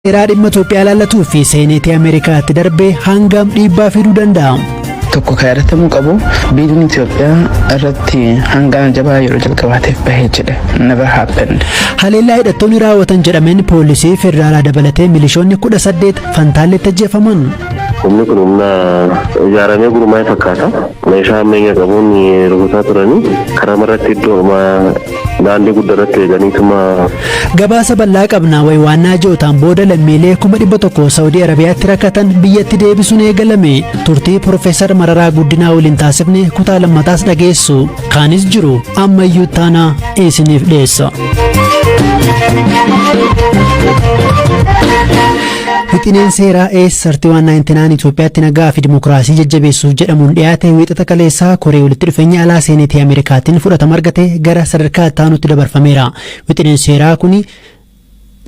Seeraa dhimma Itoophiyaa ilaallatuu fi seeneetii Ameerikaatti darbee hangam dhiibbaa fiduu danda'a? Tokko kan yaadatamuu qabu, biiliin Itoophiyaa irratti hangana jabaa yeroo jalqabaatiif bahee jedhe. Never happened. Haleellaa hidhattoonni raawwatan jedhameen poolisii federaalaa dabalatee milishoonni 18 Fantaalletti ajjeefaman. Humni kun humna ijaaramee gurmaa'e fakkaata. Meeshaa ammayyaa qabuun rukutaa turanii karaa irratti iddoo daandii guddaa irratti eeganiituma. Gabaasa bal'aa qabna. Waywaannaa ji'ootaan booda lammiilee 100,000 Saawudii Arabiyaatti rakkatan biyyatti deebisuun eegalame. Turtii Profeesar Mararaa Guddinaa waliin taasifne kutaa lammataas dhageessu. Kaanis jiru ammayyuu taanaa isiniif dhiyeessa. Wixineen seeraa S 3199 Itoophiyaatti nagaa fi dimokiraasii jajjabeessuuf jedhamuun dhiyaate Wiixata kaleessaa koree walitti dhufeenya alaa seeneetii Ameerikaatiin fudhatama argate gara sadarkaa itti aanutti dabarfameera. Wixineen seeraa kun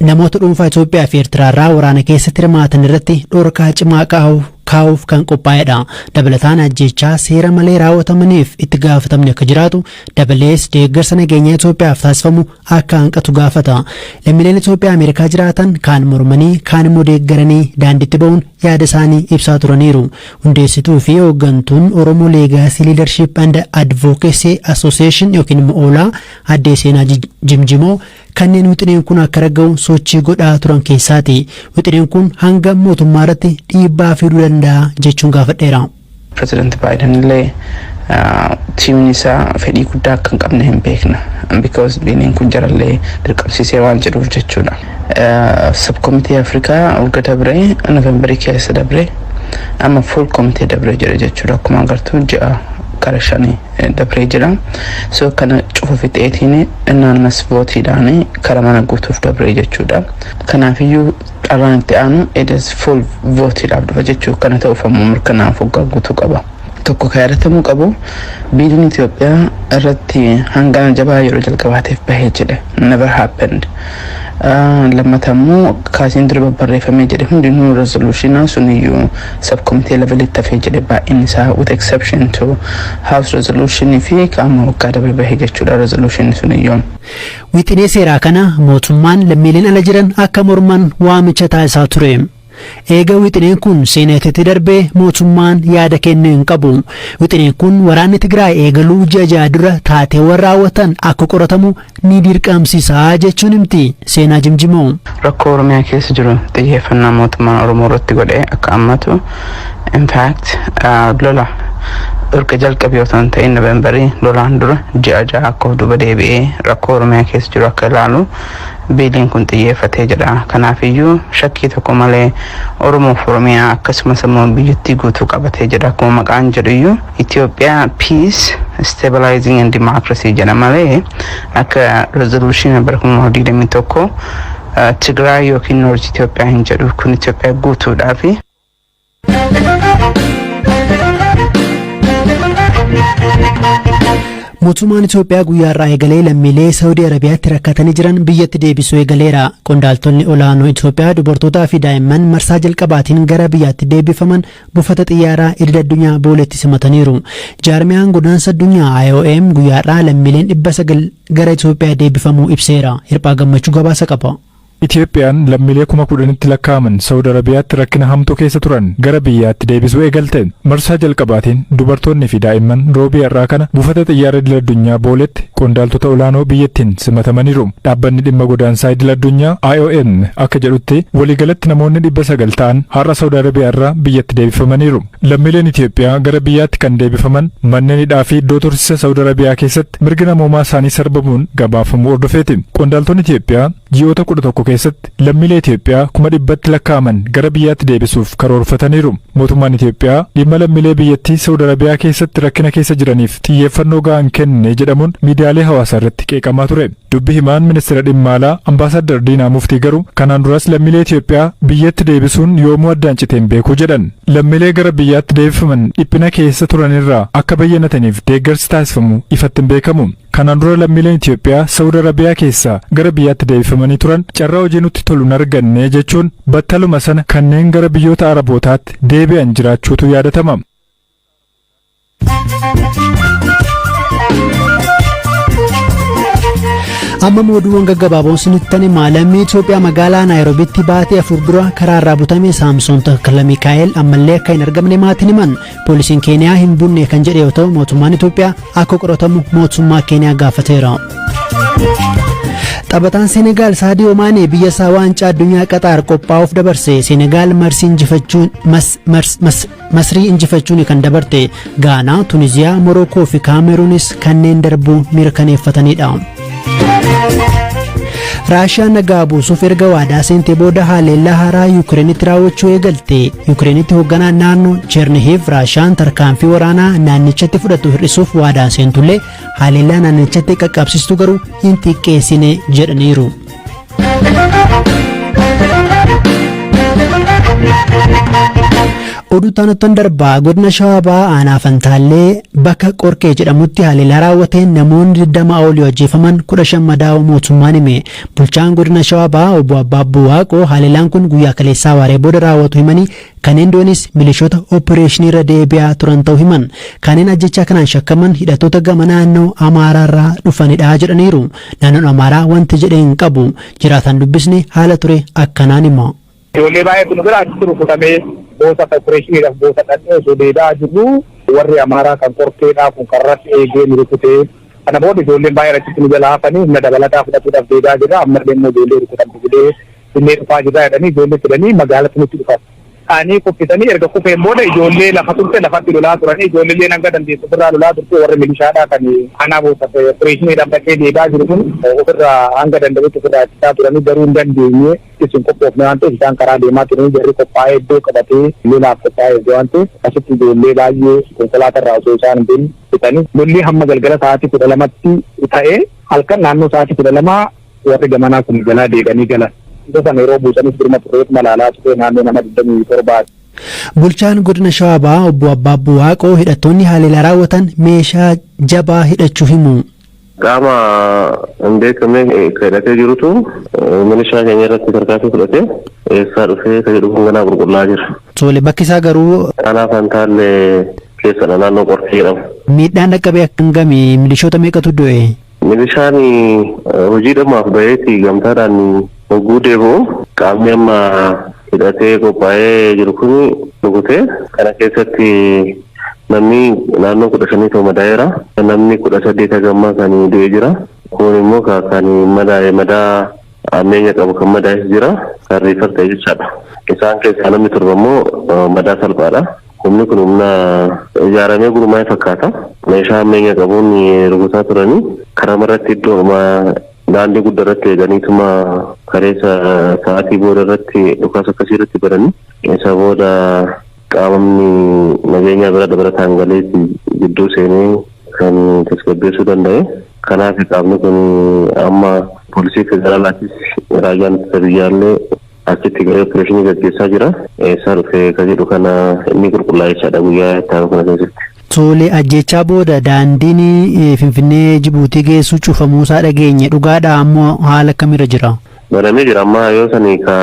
namoota dhuunfaa Itoophiyaa fi Eertiraarraa waraana keessatti hirmaatan irratti dhorkaa cimaa kaa'uuf kan qophaa'edha. Dabalataan ajjeechaa seera malee raawwatamaniif itti gaafatamni akka jiraatu, dabalees deeggarsa nageenyaa Itoophiyaaf taasifamu akka hanqatu gaafata. Lammiileen Itoophiyaa Ameerikaa jiraatan kaan mormanii, kaan immoo deeggaranii daandiitti ba'uun yaada isaanii ibsaa turaniiru. Hundeessituu fi hooggantuun Oromo Legacy Leadership and Advocacy Association yookiin immoo OLLAA, addee Seenaa Jimjimoo, kanneen wixineen kun akka ragga'u sochii godhaa turan keessaati. Wixineen kun hanga mootummaa irratti dhiibbaa fiduu danda'a jechuun gaafadheera. Pireezidant Baayiden illee tiimiin isaa fedhii guddaa akka hin qabne hin beekna. Because biiliin kun jarallee dirqamsiisee waan jedhuuf jechuudha. Subcommittee Afrikaa waggaa dabree Noovembarii keessa dabree amma full committee dabree jira jechuudha. Akkuma agartuu ji'a kara shanii dabree jira. So kana cufa fixeetiin unanimous voteiidhaan kara mana guutuuf dabree jechuudha. Kanaafiyyuu carraan itti aanu it is full voteiidhaaf dhufa jechuudha. Kana ta'uuf ammoo mirkanaaf waggaa guutuu qaba. Tokko kan yaadatamuu qabu, biiliin Itoophiyaa irratti hangana jabaa yeroo jalqabaatiif bahee jedhe. Never happened. Lammata immoo kaasiin dura babbarreeffamee jedhe hundinuu resolutionaa suniyyuu subcommittee levelitti hafee jedhe baay'inni isaa, with exception to house resolution fi qaama waggaa dabre bahee jechuudha resolution suniyyuu. Wixinee seeraa kana mootummaan lammiileen ala jiran akka morman waamicha taasisaa ture. Eega wixineen kun seeneetitti darbee mootummaan yaada kennuu hin qabu. Wixineen kun waraanni Tigraay eegaluu ji'a 6 dura taateewwan raawwatan akka qoratamu ni dirqamsiisaa jechuun himti Seenaa Jimjimoo. Rakkoo Oromiyaa keessa jiru xiyyeeffannaa mootummaan Oromoo irratti godhee akka ammatu, in fact lola erga jalqabe otoo hin ta'in Noovembarii lolaan dura ji'a 6 akka of duuba deebi'ee rakkoo Oromiyaa keessa jiru akka ilaalu biiliin kun xiyyeeffatee jira. Kanaafiyyuu shakkii tokko malee Oromoof Oromiyaa akkasumas immoo biyyattii guutuu qabatee jira. Akkuma maqaan jedhuyyuu Itoophiyaa Peace, Stabilizing and Democracy jedha malee akka resolution bara 2021 Tigraay yookiin North Itoophiyaa hin jedhu. Kun Itoophiyaa guutuudhaafi. Mootummaan Itoophiyaa guyyaa irraa eegalee lammiilee Saawudii Arabiyaatti rakkatanii jiran biyyatti deebisuu eegaleera. Qondaaltonni olaanoo Itoophiyaa dubartootaa fi daa'imman marsaa jalqabaatiin gara biyyaatti deebifaman buufata xiyyaaraa idil addunyaa Booleetti simataniiru. Jaarmiyaan godaansa addunyaa IOM guyyaa irraa lammiileen 900 gara Itoophiyaa deebifamuu ibseera. Hirphaa Gammachuu gabaasa qaba. Itoophiyaan lammiilee 10,000tti lakkaa'aman Saawud Arabiyaatti rakkina hamtuu keessa turan gara biyyaatti deebisuu eegalte. Marsaa jalqabaatiin dubartoonni fi daa'imman Roobii har'aa kana buufata xiyyaara idil addunyaa Booletti qondaaltota olaanoo biyyattiin simatamaniiru. Dhaabbanni dhimma godaansaa idil addunyaa IOM akka jedhutti, waliigalatti namoonni 900 ta'an har'a Saawud Arabiyaa irraa biyyatti deebifamaniiru. Lammiileen Itoophiyaa gara biyyaatti kan deebifaman manneen hidhaa fi iddoo tursiisa Saawud Arabiyaa keessatti mirgi namoomaa isaanii sarbamuun gabaafamuu hordofeeti. Qondaaltonni Itoophiyaa ji'oota 11 keessatti lammiilee Itoophiyaa 100,000tti lakkaa'aman gara biyyaatti deebisuuf karoorfataniiru. Mootummaan Itoophiyaa dhimma lammiilee biyyattii Saawud Arabiyaa keessatti rakkina keessa jiraniif xiyyeeffannoo gahaan kenne jedhamuun miidiyaalee hawaasaa irratti qeeqamaa ture. Dubbi himaan ministeera dhimma alaa Ambaasaddar Diinaa Muftii garuu kanaan duras lammiilee Itoophiyaa biyyatti deebisuun yoomuu addaan citeen beekuu jedhan. Lammiilee gara biyyaatti deebifaman dhiphina keessa turanirraa akka bayyanataniif deeggarsi taasifamu ifatti hin beekamu. Kanaan dura lammiileen Itoophiyaa Saawud Arabiyaa keessaa gara biyyaatti deebifamanii turan carraa hojii nutti tolu hin arganne jechuun battaluma sana kanneen gara biyyoota Arabootaatti deebi'an jiraachuutu yaadatama. Amma oduuwwan gaggabaaboon isinitti hima. Lammii Itoophiyaa magaalaa Naayiroobitti baatee 4 dura karaa irraa butame Saamsoon Takla Mikaa'el ammallee akka hin argamne maatiin himan. Poolisiin Keeniyaa hin bunne kan jedhe yoo ta'u, mootummaan Itoophiyaa akka qoratamu mootummaa Keeniyaa gaafateera. Taphataan Senegaal Saadiyoo Maanee biyya isaa waancaa addunyaa Qaxaar qophaa'uuf dabarse. Senegaal Masrii injifachuun kan dabarte. Gaanaa, Tuniziyaa, Morookoo fi Kaameruunis kanneen darbuu mirkaneeffatanidha. Raashiyaan nagaa buusuuf erga waadaa seentee booda haleellaa haaraa Yukireenitti raawwachuu eegalte. Yukireenitti hoogganaan naannoo Cheernihiv Raashiyaan tarkaanfii waraanaa naannichatti fudhatu hir'isuuf waadaa seentullee, haleellaa naannichatti qaqqabsiistu garuu hin xiqqeessine jedhaniiru. Oduu taanottan darbaa. Godina Shawaa Bahaa aanaa Fantaallee bakka Qorqee jedhamutti haleellaa raawwateen namoonni 20 olii ajjeefaman, 15 madaa'uu mootummaan hime. Bulchaan godina Shawaa Bahaa obbo Abbaabbuu Waaqoo haleellaan kun guyyaa kaleessaa waaree booda raawwatu himanii, kanneen du'anis milishoota opereeshinii irra deebi'aa turan ta'uu himan. Kanneen ajjechaa kanaan shakkaman hidhattoota gama naannoo Amaaraarraa dhufanidha jedhaniiru. Naannoon Amaaraa wanti jedhee hin qabu. Jiraataan dubbisni haala ture akkanaan hima. Ijoollee baay'eetu nu bira achitti rukutamee. Boota opereeshiniidhaaf boota dhaqnee osoo deebi'aa jirru warri Amaaraa kan Qorkeedhaa kun karratti eegee nu rukutee. Kana booda ijoolleen baay'een achitti nu jala hafanii, humna dabalataa fudhatuudhaaf deebi'aa jirra. Ammallee immoo ijoollee rukutamtu fidee finnee dhufaa jirra jedhanii ijoollee fidanii magaalatti nutti dhufan. Ani kuffisanii erga kufeen booda ijoollee lafa turte lafatti lolaa turanii, ijoollee hanga dandeessu ofirraa lolaa turte. Warri milishaadhaa kan aanaa boota opereeshiniidhaaf dhaqee deebi'aa jiru kun ofirraa hanga danda'utti ofirraa ittisaa turanii, garuu hin dandeenye. Isin qophoofne waan ta'eef isaan karaa deemaa turanii, jarri qophaa'ee iddoo qabatee lolaaf qophaa'ee waan ta'eef asitti ijoollee baay'ee konkolaataa irraa osoo isaan hin beekne fixanii. Lolli hamma galgala sa'aatii 12tti ta'ee, halkan naannoo sa'aatii 12 warri gamanaa kun jalaa deebi'anii galan. Isa sana yeroo buusanis birma turreetuma ilaalaa ture, naannoo nama 27ti. Bulchaan godina Shawaa Bahaa obbo Abbaabbuu Waaqoo hidhattoonni haleellaa raawwatan meeshaa jabaa hidhachuu himu. Qaama hin beekamne hidhatee jirutu milishaa keenya irratti tarkaanfii fudhatee, eessaa dhufee ka jedhu kun ganaa qulqullaa'aa jira. Tole, bakki isaa garuu? Aanaa Fantaallee keessadha, naannoo Qorkee jedhamu. Miidhaan dhaqqabe hangami? Milishoota meeqatu du'e? Milishaan hojii dhimmaaf baheeti gamtaadhaan hogguu deebi'u qaamni amma hidhatee qophaa'ee jiru kun rukutee, kana keessatti namni naannoo 15 ta'u madaa'eera. Namni 18 hagammaa kan du'ee jira. Kun immoo kan madaa'e, madaa ammeenya qabu kan madaa'es jira. Kan refer ta'e jechaadha. Isaan keessaa namni torba immoo madaa salphaadha. Humni kun humna ijaaramee gurmaa'e fakkaata. Meeshaa ammayyaa qabuun rukutaa turanii, karaa irratti iddoo daandii guddaa irratti eeganiituma kareessa sa'aatii booda irratti dhukaasa akkasii irratti baranii, isa booda qaamni nageenyaa bira dabalataan galeetti gidduu seenee kan tasgabbeessuu danda'e. Kanaaf qaamni kun amma poolisii federaalaatis raayyaan ittisa biyyaallee achitti garee opereeshinii gaggeessaa jira. Eessaa dhufee ka jedhu kana inni qulqullaa'eessaadha guyyaa itti aanu kana keessatti. Tole, ajjechaa booda daandiin Finfinnee Jibuutii geessu cufamuusaa dhageenye, dhugaadha ammoo haala akkamiirra jira? Banamee jira. Amma yoo sani ka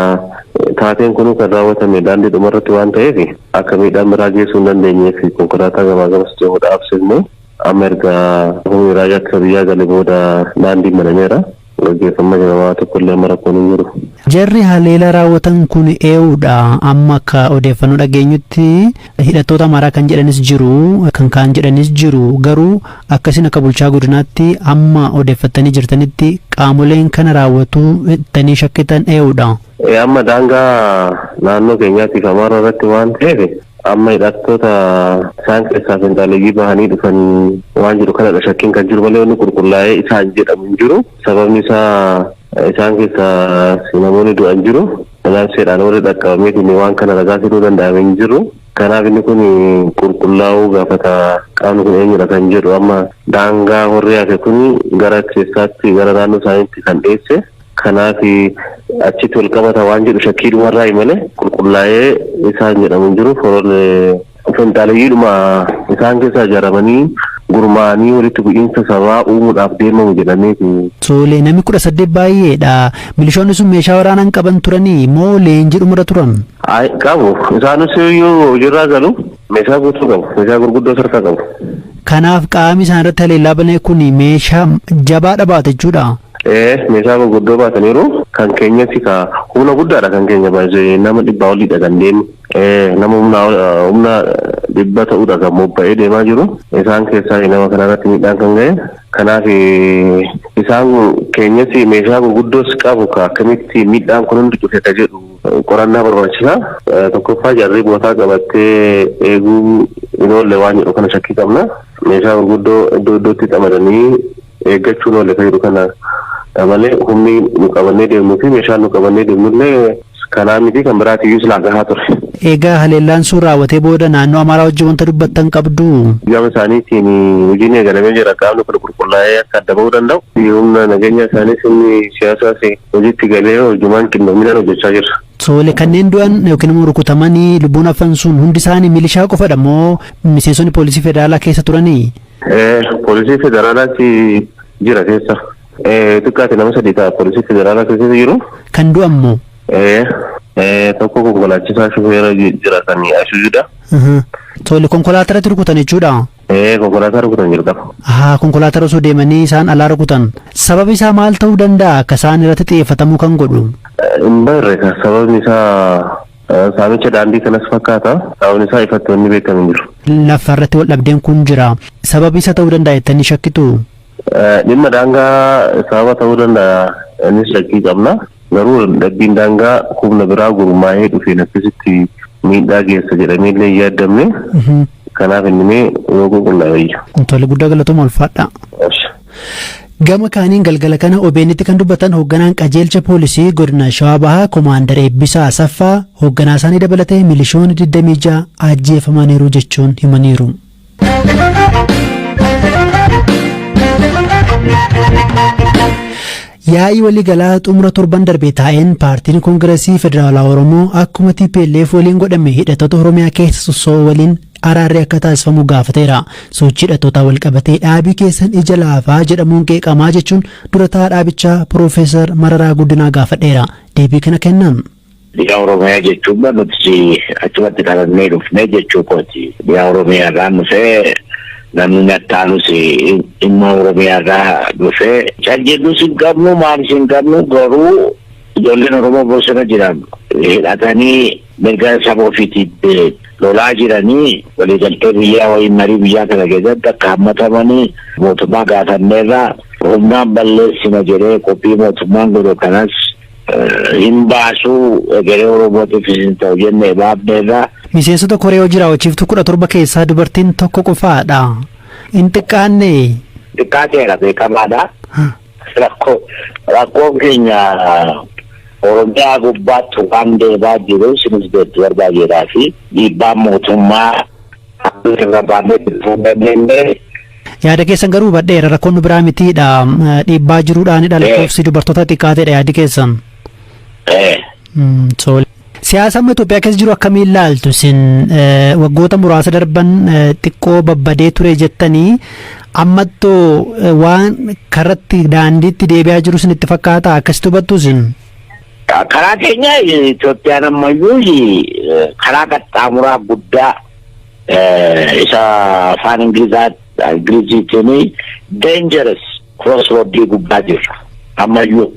taateen kun kan raawwatame daandii dhumarratti waan ta'eef, akka miidhaan biraa geessuu hin dandeenyeef konkolaataa gamaa gamas deemu dhaabsifne. Amma erga humni raayyaa ittisa biyyaa gale booda daandiin banameera. Gaggeeffamaa jira, waa tokko illee amma rakkoon hin jiru. Jarri haleela raawwatan kun eenyuudha? Amma akka odeeffannoo dhageenyutti hidhattoota Amaaraa kan jedhanis jiru, kan kaan jedhanis jiru. Garuu akkasiin akka bulchaa godinaatti amma odeeffattanii jirtanitti qaamoleen kana raawwatu jettanii shakkitan eenyuudha? Amma daangaa naannoo keenyaatiif Amaaraa irratti waan ta'eef, amma hidhattoota isaan keessaa finxaaleeyyii bahanii dhufanii waan jiru kanadha shakkiin kan jiru malee wanni qulqullaa'ee isaan jedhamu hin jiru. Sababni isaa isaan keessaa namoonni du'an jiru. Kanaaf seeraan warri dhaqqabameetiin waan kana ragaa fiduu danda'ame hin jiru. Kanaaf inni kun qulqullaa'uu gaafata, qaamni kun eenyudha kan jedhu. Amma daangaa warri hafe kun gara keessaatti, gara naannoo isaaniitti kan dhiyeesse. Kanaaf achitti wal qabata waan jedhu shakkii dhumarraa malee qulqullaa'ee isaan jedhamu hin jiru. Foroon finxaaleeyyiidhuma isaan keessaa ijaaramanii gurmaa'anii walitti bu'iinsa sabaa uumuudhaaf deemamu jedhameeti. Tole, namni 18 baay'eedha. Milishoonni sun meeshaa waraanaa hin qaban turanii moo leenjii dhumarra turan? Qabu. Isaanis iyyuu hojiirraa galu, meeshaa guutuu qabu. Meeshaa gurguddoo sarkaa qabu. Kanaaf qaamni isaan irratti haleellaa bane kun meeshaa jabaadha baate jechuudha. Meeshaa gurguddoo baataniiru. Kan keenyas ka humna guddaadha kan keenya baay'ee nama 100 oliidha kan deemu. Nama humna 100 ta'uudha kan bobba'ee deemaa jiru. Isaan keessaa nama kanarratti miidhaan kan ga'e. Kanaaf isaan keenyas meeshaa gurguddoos qabu ka akkamitti miidhaan kun hundi dhufe ka jedhu qorannaa barbaachisa. Tokkoffaa jarri bootaa qabattee eeguu hin oolle waan jedhu kana shakkii qabna. Meeshaa gurguddoo iddoo iddootti qamadanii eeggachuu hin oolle ka jedhu kana malee humni nu qabannee deemnuu fi meeshaan nu qabannee deemnullee kanaa miti kan biraatiyyuu silaa gahaa ture. Egaa haleellaan sun raawwatee booda naannoo Amaaraa wajjin wanta dubbattan qabdu. Gama isaaniitiin hojiin eegalamee jira qaamni kun qulqullaa'ee akka adda bahuu danda'u. Humna nageenya isaaniis humni siyaasaas hojiitti galee hojumaan qindoominaan hojjechaa jira. Tole, kanneen du'an yookiin immoo rukutamanii lubbuun hafan sun hundi isaanii milishaa qofadha moo miseensonni poolisii federaalaa keessa turanii? Poolisii federaalaatti jira keessa. Xiqqaate nama sadii ta'a poolisii federaalaa keessa jiru. Kan du'an moo? Tokko konkolaachisaa shufeera jira kan Isuzuudha. Tole, konkolaataa irratti rukutan jechuudha. Konkolaataa rukutan jalqaba. Haa, konkolaataa osoo deemanii isaan alaa rukutan. Sababni isaa maal ta'uu danda'a akka isaan irratti xiyyeeffatamuu kan godhu? Hin barre sababni isaa saamicha daandii kanas fakkaata. Sababni isaa ifatti wanni beekamu hin jiru. Lafa irratti wal dhabdeen kun jira. Sababni isa ta'uu danda'a jettanii shakkitu? Dhimma daangaa sababa ta'uu danda'a innis shakkii qabna. Garuu dhabbiin daangaa humna biraa gurmaa'ee dhufeen akkasitti miidhaa geessa jedhamee illee hin yaaddamne. Kanaaf inni mee yoo qulqullaa'e wayya. Tole, guddaa galatooma, ulfaadha. Gama kaaniin galgala kana OBN'tti kan dubbatan hoogganaan qajeelcha poolisii godina Shawaa Bahaa Komaandar Eebbisaa Asaffaa hoogganaa isaanii dabalatee milishoonni 26 ajjeefamaniiru jechuun himaniiru. Yaa'ii waliigalaa xumura torban darbee taa'een paartiin Koongiresii Federaalaa Oromoo akkuma TPLF waliin godhame hidhattoota Oromiyaa keessa sossoo'u waliin araarri akka taasifamu gaafateera. Sochii hidhattootaa walqabatee dhaabii keessan ija laafaa jedhamuun qeeqamaa jechuun durataa dhaabichaa Piroofeesar Mararaa Guddinaa gaafadheera. Deebii kana kennan. Dhiha Oromiyaa jechuun nuti achumatti dhalannee dhufnee jechuu kooti. Dhiha Oromiyaa irraa dhufee namni nattaanus dhimma Oromiyaa irraa dhufee caljedhus hin qabnu, maalis hin qabnu, garuu ijoolleen Oromoo bosona jiran hidhatanii mirga saba ofiitiif lolaa jiranii waliigaltee biyyaa waliin marii biyyaa kana keessatti akka hammatamanii mootummaa gaafanneerraa humnaan balleessina jedhee qophii mootummaan godhu kanas hin baasuu, egeree Oromootiif hin ta'u jennee baafneerraa. Miseensota koree hojii raawwachiiftuu 17 keessaa dubartiin tokko qofaadha. Hin xiqqaanne? Xiqqaateera, beekamaadha. Rakkoon keenya Oromiyaa gubbaatti waan deemaa jiru sinis beektu barbaadeedhaa fi dhiibbaan mootummaa irra baannee dhufuu dandeenye. Yaada keessan garuu hubadheera, rakkoon nu biraa mitiidha. Dhiibbaa jiruudhaanidha lakkoofsi dubartoota xiqqaateedha yaadi keessan. Siyaasa amma Itoophiyaa keessa jiru akkamiin ilaaltu isin? Waggoota muraasa darban xiqqoo babbadee ture jettanii, ammattoo waan karratti daandiitti deebi'aa jiru isinitti fakkaata, akkasitti hubattu isin? Karaa keenya Itoophiyaan ammayyuu karaa qaxxaamuraa guddaa isa afaan Ingiliziitiin dangerous crossroad gubbaa jirra ammayyuu.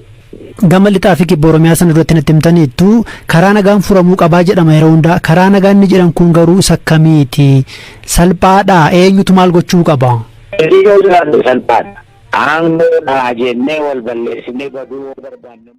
Gama lixaa fi kibba Oromiyaa sana duratti natti himtaniittu, karaa nagaan furamuu qabaa jedhama yeroo hundaa. Karaa nagaan inni jedhan kun garuu isa akkamiiti? Salphaadha? Eenyutu maal gochuu qaba? Yoo jiraanne salphaadha. Aangoo dhaa jennee wal balleessinee baduu yoo barbaanne.